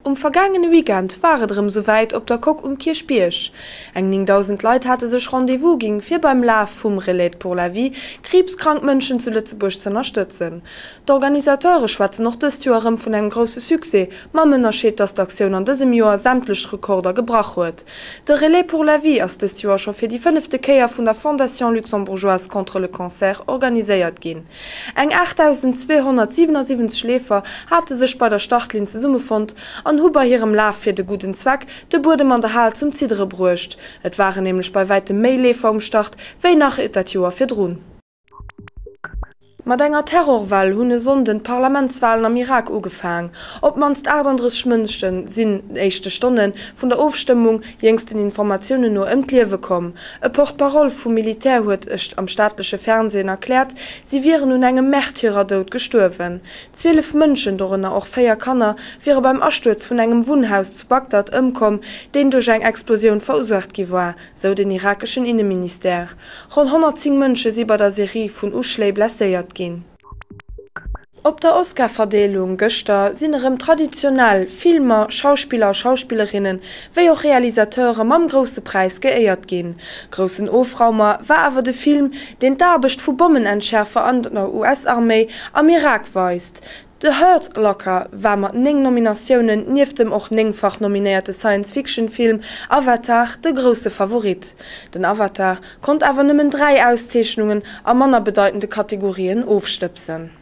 Um vergaangene Weekend war et erëm sou wäit op der Coque um Kierchbierg. Eng 9.000 Leit hate sech Rendez-vous ginn, fir beim Laf vum Relais pour la vie kriibskrank Mënschen zu Lëtzebuerg z'ënnerstëtzen. D'Organisateure schwätzen och dëst Joer erëm vun engem grousse Succès, mam Ënnerscheed, dass d'Aktioun an dësem Joer sämtlech Rekorder gebrach huet. De Relais pour la vie ass dëst Joer scho fir déi fënnefte Kéier vun der Fondation luxembourgeoise contre le cancer organiséiert ginn. Eng 8.277 Leefer hate sech bei der Startlinn zesummefonnt an hu bei hirem Laf fir de gudden Zweck de Buedem an der Hal zum Ziddere bruecht. Et waren nämlech bei wäitem méi Leefer um Start wéi nach dat Joer virdrun. Mat enger Terrorwell hunn e Sonnden d'Parlamentswalen am Irak ugefaang. Op d'mannst 38 Mënsche sinn den éischte Stonne vun der Ofstëmmung, jéngsten Informatiounen no, ëm d'Liewe komm. E Porte-parole vum Militär huet am staatleche Fernsehen erkläert, si wieren un engem Märtyrerdoud gestuerwen. 12 Mënschen, dorënner och 4 Kanner, wiere beim Astuerz vun engem Wunnhaus zu Bagdad ëmkomm, deen duerch eng Explosioun verursaacht gi war, sou den irakeschen Inneministère. Ronn 110 Mënsche si bei der Serie vun Uschléi blesséiert ginn. Op der Oscar-Verdeelung gëschter sinn erëm traditionell Filmer, Schauspiller a Schauspillerinnen, wéi och Realisateure mam grousse Präis geéiert ginn. Groussen Ofraumer war awer de Film, deen d'Aarbecht vu Bommenentschärfer an der US-Arméi am Irak weist. The Hurt Locker war mat 9 Nominatiounen, nieft dem och néngfach nominéierte Science-Fiction-Film Avatar, de grousse Favorit. Den Avatar konnt awer nëmmen 3 Auszeechnungen a manner bedeitende Kategorien ofstëbsen.